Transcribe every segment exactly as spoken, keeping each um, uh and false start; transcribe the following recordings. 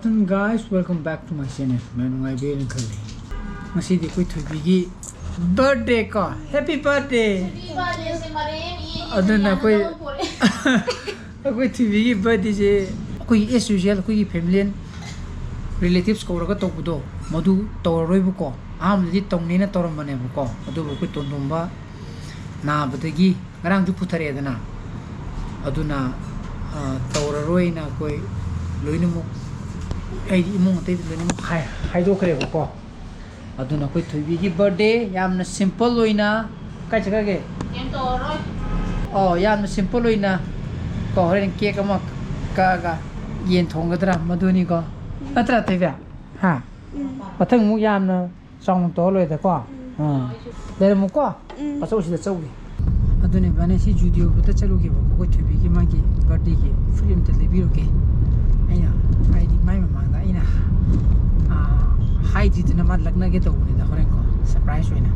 Guys, welcome back to my channel. ꯃꯌꯥꯝ ꯅꯨꯡꯉꯥꯏꯕꯤꯔꯦꯅ ꯈꯜꯂꯤ꯫ ꯉꯁꯤꯗꯤ ꯑꯩꯈꯣꯏ ꯊꯣꯏꯕꯤꯒꯤ birthday ꯀꯣ꯫ Happy birthday! ꯑꯗꯨꯅ ꯑꯩꯈꯣꯏ ꯑꯩꯈꯣꯏ ꯊꯣꯏꯕꯤꯒꯤ birthdayꯁꯦ ꯑꯩꯈꯣꯏꯒꯤ as usual ꯑꯩꯈꯣꯏꯒꯤ family and relatives ꯀꯧꯔꯒ ꯇꯧꯕꯗꯣ ꯃꯗꯨ ꯇꯧꯔꯔꯣꯏꯕꯀꯣ꯫ ꯑꯍꯥꯟꯕꯗꯗꯤ ꯇꯧꯅꯤꯅ ꯇꯧꯔꯝꯕꯅꯦꯕꯀꯣ, ꯑꯗꯨꯕꯨ ꯑꯩꯈꯣꯏ ꯇꯣꯟꯗꯣꯝꯕ ꯅꯥꯕꯗꯒꯤ ꯉꯔꯥꯡꯁꯨ ꯄꯨꯊꯔꯛꯑꯦꯗꯅ, ꯑꯗꯨꯅ ꯇꯧꯔꯔꯣꯏꯅ ꯑꯩꯈꯣꯏ ꯂꯣꯏꯅꯃꯛ, ꯑꯩꯗꯤ ꯏꯃꯨꯡ ꯑꯇꯩꯗ ꯂꯣꯏꯅꯃꯛ ꯍꯥꯏꯗꯣꯛꯈ꯭ꯔꯦꯕꯀꯣ꯫ ꯑꯗꯨꯅ ꯑꯩꯈꯣꯏ ꯊꯣꯏꯕꯤꯒꯤ birthday ꯌꯥꯝꯅ simple ꯑꯣꯏꯅ, ꯀꯥꯏ ꯆꯠꯈ꯭ꯔꯒꯦ? ꯑꯣ, ꯌꯥꯝꯅ simple ꯑꯣꯏꯅ ꯀꯣ, ꯍꯣꯔꯦꯟ cake ꯑꯃ ꯀꯛꯑꯒ ꯌꯦꯟ ꯊꯣꯡꯒꯗ꯭ꯔꯥ, ꯃꯗꯨꯅꯤꯀꯣ, ꯅꯠꯇ꯭ꯔꯥ ꯊꯣꯏꯕꯤ? ꯍꯥ? ꯃꯊꯪ ꯑꯃꯨꯛ ꯌꯥꯝꯅ ꯆꯥꯎꯅ ꯇꯧꯔ ꯂꯣꯏꯗꯀꯣ꯫ ꯑꯥ꯫ ꯂꯩꯔꯝꯃꯨꯀꯣ꯫ ꯎꯝ꯫ ꯑꯆꯧꯁꯤꯗ ꯆꯧꯒꯦ꯫ ꯑꯗꯨꯅꯦ ꯏꯕꯥꯅꯤ ꯁꯤ Judioꯗ ꯆꯠꯂꯨꯒꯦꯕꯀꯣ, ꯑꯩꯈꯣꯏ ꯊꯣꯏꯕꯤꯒꯤ ꯃꯥꯒꯤ birthdayꯒꯤ ꯐꯨꯔꯤꯠ ꯑꯝꯇ ꯂꯩꯕꯤꯔꯨꯒꯦ꯫ ꯑꯩꯅ ꯍꯥꯏꯗꯤ ꯃꯥꯏ ꯃꯃꯥꯡꯗ ꯑꯩꯅ, ꯑꯥ, ꯍꯥꯏꯗ꯭ꯔꯤꯗꯨꯅ ꯃꯥ ꯂꯛꯅꯒꯦ ꯇꯧꯕꯅꯤꯗ ꯍꯣꯔꯦꯟꯀꯣ, surprise ꯑꯣꯏꯅ꯫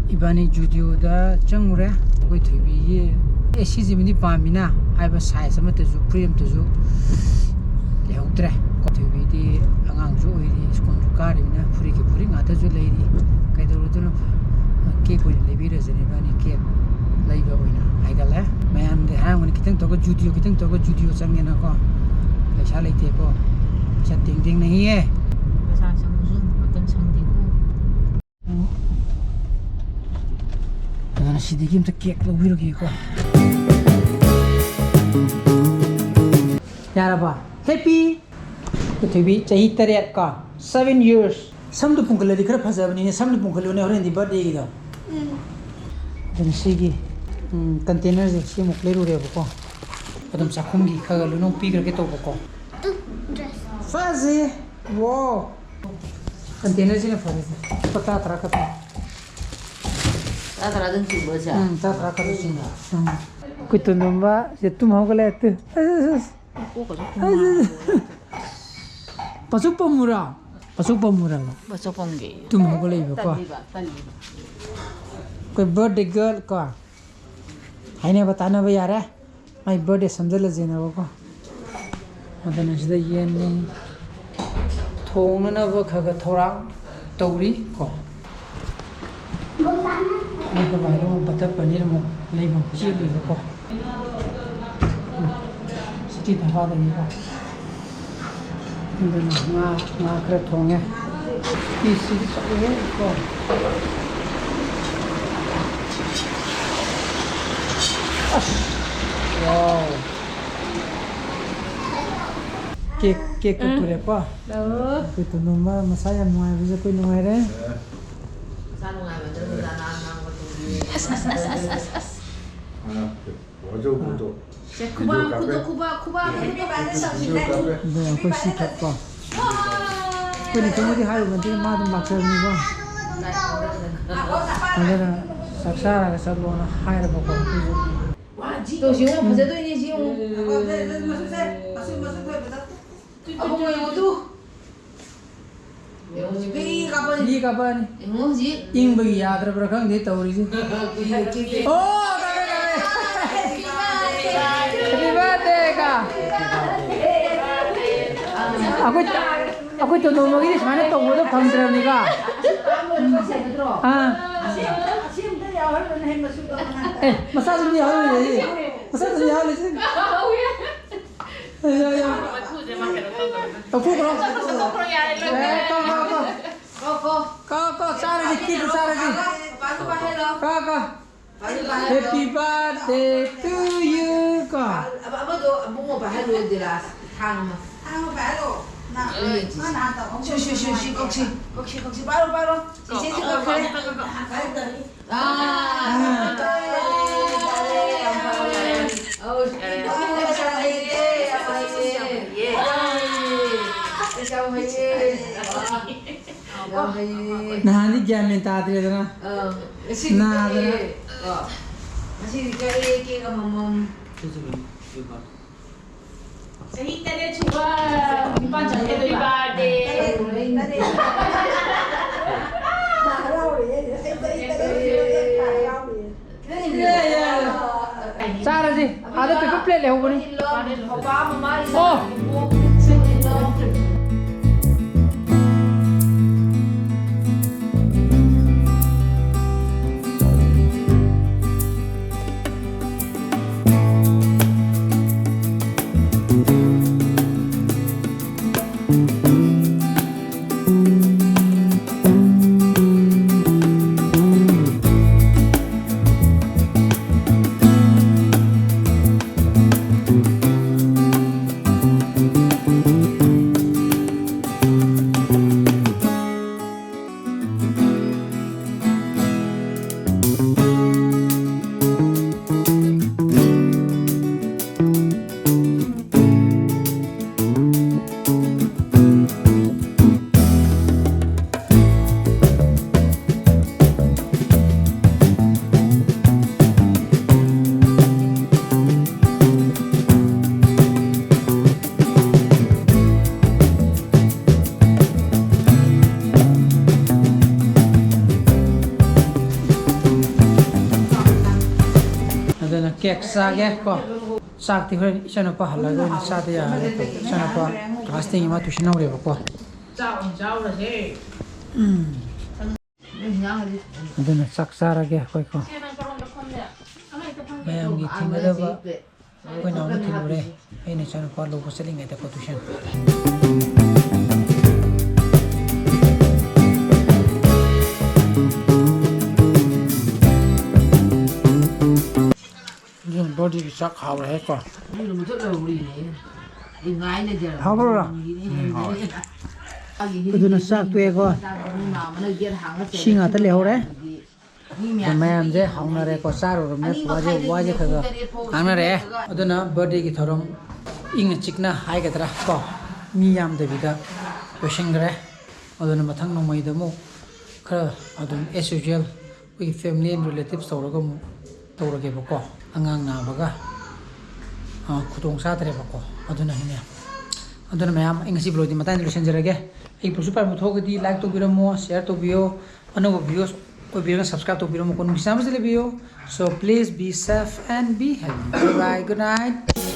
ꯏꯕꯥꯅꯤ Judioꯗ ꯆꯪꯉꯨꯔꯦ꯫ ꯑꯩꯈꯣꯏ ꯊꯣꯏꯕꯤꯒꯤ, ꯑꯦ, ꯁꯤꯁꯤꯃꯗꯤ ꯄꯥꯝꯃꯤꯅ ꯍꯥꯏꯕ size ꯑꯃꯠꯇꯁꯨ, ꯐꯨꯔꯤꯠ ꯑꯃꯠꯇꯁꯨ ꯂꯩꯍꯧꯗ꯭ꯔꯦ꯫ ꯊꯣꯏꯕꯤꯗꯤ ꯑꯉꯥꯡꯁꯨ ꯑꯣꯏꯔꯤ, ꯁ꯭ꯀꯨꯜꯁꯨ ꯀꯥꯔꯤꯕꯅꯤꯅ ꯐꯨꯔꯤꯠꯀꯤ ꯐꯨꯔꯤꯠ ꯉꯥꯛꯇꯁꯨ ꯂꯩꯔꯤ꯫ ꯀꯩꯗꯧꯔꯨꯗꯣꯏꯅꯣ? Cake ꯑꯣꯏꯅ ꯂꯩꯕꯤꯔꯁꯤꯅꯦ ꯏꯕꯥꯅꯤ, cake ꯂꯩꯕ ꯑꯣꯏꯅ ꯍꯥꯏꯒꯠꯂꯦ꯫ ꯃꯌꯥꯝꯗꯤ ꯍꯥꯏꯔꯝꯒꯅꯤ, "ꯈꯤꯇꯪ ꯇꯧꯔꯒ Judio, ꯈꯤꯇꯪ ꯇꯧꯔꯒ Judio ꯆꯪꯉꯦꯅꯀꯣ, ꯄꯩꯁꯥ ꯂꯩꯇꯦꯀꯣ, ꯄꯩꯁꯥ ꯇꯦꯡ ꯇꯦꯡ ꯅꯩꯌꯦ"꯫ ꯄꯩꯁꯥ ꯆꯪꯕꯁꯨ ꯃꯇꯝ ꯁꯪꯗꯦꯀꯣ꯫ ꯑꯗꯨꯅ ꯁꯤꯗꯒꯤ ꯑꯝꯇ cake ꯂꯧꯕꯤꯔꯒꯦꯀꯣ꯫ ꯌꯥꯔꯕ? Happy! ꯄ꯭ꯔꯤꯊꯤꯕꯤ ꯆꯍꯤ ꯇꯔꯦꯠ ꯀꯣ, seven years꯫ ꯁꯝꯗꯨ ꯄꯨꯟꯈꯠꯂꯗꯤ ꯈꯔ ꯐꯖꯕꯅꯤꯅꯦ, ꯁꯝꯗꯨ ꯄꯨꯟꯈꯠꯂꯨꯅꯦ ꯍꯣꯔꯦꯟꯗꯤ birthdayꯒꯤꯗꯣ꯫ ꯎꯝ꯫ ꯑꯗꯨꯅ ꯁꯤꯒꯤ, ꯎꯝ, containerꯁꯦ ꯁꯤꯃꯨꯛ ꯂꯩꯔꯨꯔꯦꯕꯀꯣ꯫ ꯑꯗꯨꯝ ꯆꯥꯛꯈꯨꯝꯒꯤ ꯈꯔ ꯈꯔ ꯂꯣꯏꯅꯃꯛ ꯄꯤꯈ꯭ꯔꯒꯦ ꯇꯧꯕꯀꯣ꯫ ꯐꯖꯩ꯫ Wow! Containerꯁꯤꯅ ꯐꯔꯦ꯫ ꯂꯨꯄꯥ ꯇꯔꯥ ꯇꯔꯥ ꯈꯛꯇ꯫ ꯇꯔꯥ ꯇꯔꯥꯗꯪ ꯆꯤꯡꯕꯁꯦ? ꯎꯝ, ꯇꯔꯥ ꯇꯔꯥ ꯈꯛꯇ ꯆꯤꯡꯕ꯫ ꯎꯝ꯫ ꯑꯩꯈꯣꯏ ꯇꯣꯟꯗꯣꯝꯕ ꯁꯦ ꯇꯨꯝ ꯍꯧꯒꯠꯂꯦ꯫ ꯑꯁ, ꯑꯁ, ꯑꯁ꯫ ꯃꯀꯣꯛꯀꯁꯨ ꯈꯨꯝꯃꯒ꯫ ꯑꯁ, ꯑꯁ꯫ ꯄꯆꯨ ꯄꯝꯃꯨꯔꯥ? ꯄꯆꯨ ꯄꯝꯃꯨꯔꯥ? ꯄꯆꯨ ꯄꯝꯒꯦ꯫ ꯇꯨꯝ ꯍꯧꯒꯠꯂꯛꯏꯕꯀꯣ꯫ ꯇꯜꯂꯤꯕ, ꯇꯜꯂꯤꯕ꯫ ꯑꯩꯈꯣꯏ birthday girl ꯀꯣ꯫ ꯍꯥꯏꯅꯕ ꯇꯥꯅꯕ ꯌꯥꯔꯦ꯫ ꯃꯥꯏ birthday ꯁꯝꯖꯜꯂꯁꯦꯅꯕꯀꯣ꯫ ꯑꯗꯨꯅ ꯁꯤꯗ ꯌꯦꯟꯅꯤ ꯊꯣꯡꯅꯅꯕ ꯈꯔ ꯈꯔ ꯊꯧꯔꯥꯡ ꯇꯧꯔꯤ ꯀꯣ꯫ ꯑꯗꯨꯒ ꯕꯥꯏꯗꯣ ꯑꯃꯨꯛ ꯕꯇꯔ ꯄꯅꯤꯔ ꯑꯃꯨꯛ ꯂꯩꯕ ꯆꯦꯜꯂꯤꯕꯀꯣ꯫ ꯎꯝ꯫ ꯁꯤꯇꯤ ꯊꯝꯐꯥꯗꯒꯤꯀꯣ꯫ ꯑꯗꯨꯅ ꯉꯥ, ꯉꯥ ꯈꯔ ꯊꯣꯡꯉꯦ꯫ ꯄꯤꯁꯁꯤꯗꯤ ꯆꯥꯎꯋꯦꯍꯦ ꯀꯣ꯫ ꯑꯁ! ꯋꯥꯎ! ꯀꯦꯛ, ꯀꯦꯛ ꯎꯝ꯫ ꯀꯛꯇꯣꯔꯦꯀꯣ꯫ ꯑꯣ꯫ ꯑꯩꯈꯣꯏ ꯇꯣꯟꯗꯣꯟꯕ ꯃꯁꯥ ꯌꯥꯝ ꯅꯨꯡꯉꯥꯏꯕꯁꯦ ꯑꯩꯈꯣꯏ ꯅꯨꯡꯉꯥꯏꯔꯦ꯫ ꯃꯁꯥ ꯅꯨꯡꯉꯥꯏꯃꯟꯗꯅ ꯃꯁꯥ ꯅꯥꯟ ꯅꯥꯟꯕ ꯊꯣꯡꯕꯤꯔꯦ꯫ ꯑꯁ, ꯑꯁ, ꯑꯁ, ꯑꯁ, ꯑꯁ, ꯑꯁ꯫ ꯋꯥꯖꯧꯕꯗꯣ꯫ ꯁꯦ, ꯈꯨꯕꯥꯛ, ꯚꯤꯗꯤꯑꯣ ꯀꯥꯞꯄꯦ꯫ ꯈꯨꯗꯣꯛ, ꯈꯨꯕꯥꯛ, ꯈꯨꯕꯥꯛ, ꯈꯨꯗꯣꯛ꯫ ꯚꯤꯗꯤꯑꯣ ꯀꯥꯞꯄꯦ꯫ ꯑꯗꯣ ꯑꯩꯈꯣꯏ ꯁꯤ ꯊꯛꯄ꯫ ꯑꯩꯈꯣꯏꯅ ꯀꯩꯝꯇꯗꯤ ꯍꯥꯏꯔꯨꯕ ꯅꯠꯇꯦ, ꯃꯥ ꯑꯗꯨꯝ ꯂꯥꯛꯆꯕꯅꯤꯀꯣ꯫ ꯑꯗꯨꯅ ꯆꯥꯛ ꯆꯥꯔꯒ ꯆꯠꯂꯣꯅ ꯍꯥꯏꯔꯕꯀꯣ ꯑꯩꯈꯣꯏꯁꯨ꯫ ꯇꯣ, ꯁꯤ ꯌꯦꯡꯉꯨ, ꯐꯖꯗꯣꯏꯅꯦ, ꯁꯤ ꯌꯦꯡꯉꯨ꯫ ꯑꯕꯨꯡꯉꯣ ꯌꯦꯡꯉꯨ ꯇꯨ꯫ ꯌꯦꯡꯉꯨ ꯍꯧꯖꯤꯛ꯫ ꯃꯤ ꯀꯥꯄꯛꯑꯅꯤ꯫ ꯌꯦꯡꯉꯨ ꯍꯧꯖꯤꯛ꯫ ꯏꯪꯕꯒꯤ ꯌꯥꯗ꯭ꯔꯕ꯭ꯔꯥ ꯈꯪꯗꯦ ꯇꯧꯔꯤꯁꯦ꯫ ꯀꯤꯗꯦ, ꯀꯤꯗꯦ꯫ ꯑꯣ, ꯀꯥꯄꯦ, ꯀꯥꯄꯦ꯫ Happy birthday, ꯀꯥ꯫ ꯑꯩꯈꯣꯏ, ꯑꯩꯈꯣꯏ ꯇꯣꯟꯗꯣꯟꯕꯒꯤꯗꯤ ꯁꯨꯃꯥꯏꯅ ꯇꯧꯕꯗꯣ ꯐꯪꯗ꯭ꯔꯕꯅꯤꯀꯣ꯫ ꯑꯥ꯫ ꯑꯦ, ꯃꯆꯥꯁꯤꯡꯗꯤ ꯌꯥꯎꯍꯜꯂꯣꯏꯁꯦ꯫ ꯃꯆꯥꯁꯤꯡꯗꯤ ꯌꯥꯎꯍꯜꯂꯣꯏꯁꯦ꯫ ꯑꯦ, ꯌꯥ, ꯌꯥ꯫ ꯃꯩꯈꯨꯁꯦ ꯃꯥ ꯀꯩꯅꯣ ꯇꯧꯗꯕꯅꯤ꯫ ꯂꯧꯊꯣꯛꯈ꯭ꯔꯣ꯫ ꯂꯧꯊꯣꯛꯈ꯭ꯔꯣ, ꯌꯥꯔꯦ, ꯂꯣꯏꯔꯦ꯫ ꯑꯦ, ꯀꯣ, ꯀꯣ, ꯀꯣ꯫ ꯀꯣ, ꯀꯣ꯫ ꯀꯣ, ꯀꯣ, ꯆꯥꯔꯁꯤ, ꯀꯦꯛꯇꯨ ꯆꯥꯔꯁꯤ꯫ ꯀꯣ, ꯀꯣ꯫ Happy birthday to you ꯀꯣ꯫ ꯑꯃꯗꯣ ꯑꯕꯨꯡꯉꯣ ꯄꯥꯏꯍꯜꯂꯣ, ꯗꯤꯔꯥꯖ꯫ ꯊꯥꯡ ꯑꯃ꯫ ꯊꯥꯡ ꯑꯃ ꯄꯥꯏꯍꯜꯂꯣ꯫ ꯅꯪ, ꯎꯝ꯫ ꯃꯥ ꯅꯍꯥꯟ ꯇꯧꯍꯧꯕ ꯁꯤ, ꯁꯤ, ꯁꯤ, ꯁꯤ, ꯀꯛꯁꯤ꯫ ꯀꯛꯁꯤ, ꯀꯛꯁꯤ꯫ ꯄꯥꯏꯔꯣ, ꯄꯥꯏꯔꯣ꯫ ꯆꯤꯆꯦꯁꯤ ꯀꯛꯈ꯭ꯔꯦ꯫ ꯑꯥ꯫ ꯑꯥ꯫ ꯑꯧ, ꯌꯥꯔꯦ꯫ ꯌꯥꯝ ꯍꯩꯔꯦ, ꯌꯥꯝ ꯍꯩꯔꯦ꯫ ꯌꯥꯝ ꯍꯩꯔꯦ꯫ ꯌꯥꯝ ꯍꯩꯔꯦ꯫ ꯅꯍꯥꯟꯗꯤ ꯒ꯭ꯌꯥꯟ ꯃꯦꯟ ꯇꯥꯗ꯭ꯔꯦꯗꯅ꯫ ꯑꯥ, ꯉꯁꯤꯗꯤ ꯅꯥꯗꯅ꯫ ꯀꯣ, ꯉꯁꯤꯗꯤ ꯀꯔꯤ ꯀꯦꯛ ꯑꯃꯃꯝ꯫ ꯆꯍꯤ ꯇꯔꯦꯠ ꯁꯨꯕ ꯅꯤꯄꯥꯟ ꯆꯪꯉꯛꯀꯗꯣꯏꯕ꯫ Happy birthday꯫ ꯆꯥꯔꯁꯤ꯫ ꯑꯥꯗ paper plate ꯂꯩꯍꯧꯕꯅꯤ꯫ ꯄꯄꯥ ꯃꯃꯥ ꯏꯆꯥ ꯑꯣ꯫ ꯀꯦꯛ ꯆꯥꯒꯦ ꯀꯣ꯫ ꯆꯥꯛꯇꯤ ꯍꯣꯔꯦꯟ ꯏꯆꯥꯅꯨꯄꯥ ꯍꯜꯂꯛꯑꯒ ꯑꯣꯏꯅ ꯆꯥꯗ ꯌꯥꯔꯔꯣꯏ꯫ ꯏꯆꯥꯅꯨꯄꯥ class ten ꯑꯃ tuition ꯍꯧꯔꯦꯕꯀꯣ꯫ ꯎꯝ꯫ ꯑꯗꯨꯅ ꯆꯥꯛ ꯆꯥꯔꯒꯦ ꯑꯩꯈꯣꯏ ꯀꯣ꯫ ꯃꯌꯥꯝꯒꯤ ꯊꯦꯡꯅꯗꯕ ꯑꯩꯈꯣꯏꯅ ꯑꯃ ꯊꯤꯜꯂꯨꯔꯦ꯫ ꯑꯩꯅ ꯏꯆꯥꯅꯨꯄꯥ ꯂꯧꯕ ꯆꯠꯂꯤꯉꯩꯗ ꯀꯣ tuition꯫ ꯑꯗꯨꯅ ꯕꯣꯗꯤꯒꯤ ꯆꯥꯛ ꯍꯥꯎꯔꯦ ꯀꯣ꯫ ꯍꯥꯎꯕ꯭ꯔꯣ? ꯑꯗꯨꯅ ꯆꯥꯛ ꯇꯣꯛꯑꯦꯀꯣ꯫ ꯁꯤ ꯉꯥꯛꯇ ꯂꯩꯍꯧꯔꯦ꯫ ꯑꯗꯣ ꯃꯌꯥꯝꯁꯦ ꯍꯧꯅꯔꯦꯀꯣ, ꯆꯥꯔꯨꯔꯕꯅꯤꯅ ꯋꯥꯁꯦ, ꯋꯥꯁꯦ ꯈꯔ ꯈꯔ ꯉꯥꯡꯅꯔꯛꯑꯦ꯫ ꯑꯗꯨꯅ ꯕꯥꯔꯗꯦꯒꯤ ꯊꯧꯔꯝ ꯏꯪꯅ ꯆꯤꯛꯅ ꯍꯥꯏꯒꯗ꯭ꯔꯥ ꯀꯣ, ꯃꯤ ꯌꯥꯝꯗꯕꯤꯗ ꯂꯣꯏꯁꯤꯟꯈ꯭ꯔꯦ꯫ ꯑꯗꯨꯅ ꯃꯊꯪ ꯅꯣꯡꯃꯩꯗ ꯑꯃꯨꯛ ꯈꯔ ꯑꯗꯨꯝ as usual ꯑꯩꯈꯣꯏꯒꯤ family and relatives ꯇꯧꯔꯒ ꯑꯃꯨꯛ ꯇꯧꯔꯒꯦꯕꯀꯣ꯫ ꯑꯉꯥꯡ ꯅꯥꯕꯒ, ꯑ, ꯈꯨꯗꯣꯡ ꯆꯥꯗ꯭ꯔꯦꯕꯀꯣ꯫ ꯑꯗꯨꯅ ꯍꯦꯟꯅ, ꯑꯗꯨꯅ ꯃꯌꯥꯝ, ꯑꯩ ꯉꯁꯤ vlogꯗꯤ ꯃꯇꯥꯡꯗ ꯂꯣꯏꯁꯤꯟꯖꯔꯒꯦ꯫ ꯑꯩ ꯄꯨꯁꯨ ꯄꯥꯏꯕ ꯊꯣꯛꯑꯒꯗꯤ like ꯇꯧꯕꯤꯔꯝꯃꯣ, share ꯇꯧꯕꯤꯌꯣ, ꯑꯅꯧꯕ videos ꯑꯣꯏꯕꯤꯔꯒ subscribe ꯇꯧꯕꯤꯔꯝꯃꯣꯀꯣ꯫ ꯅꯨꯡꯁꯤꯆꯥꯟꯅꯕꯁꯦ ꯂꯩꯕꯤꯌꯣ꯫ So please be safe and be healthy. Bye bye, good night.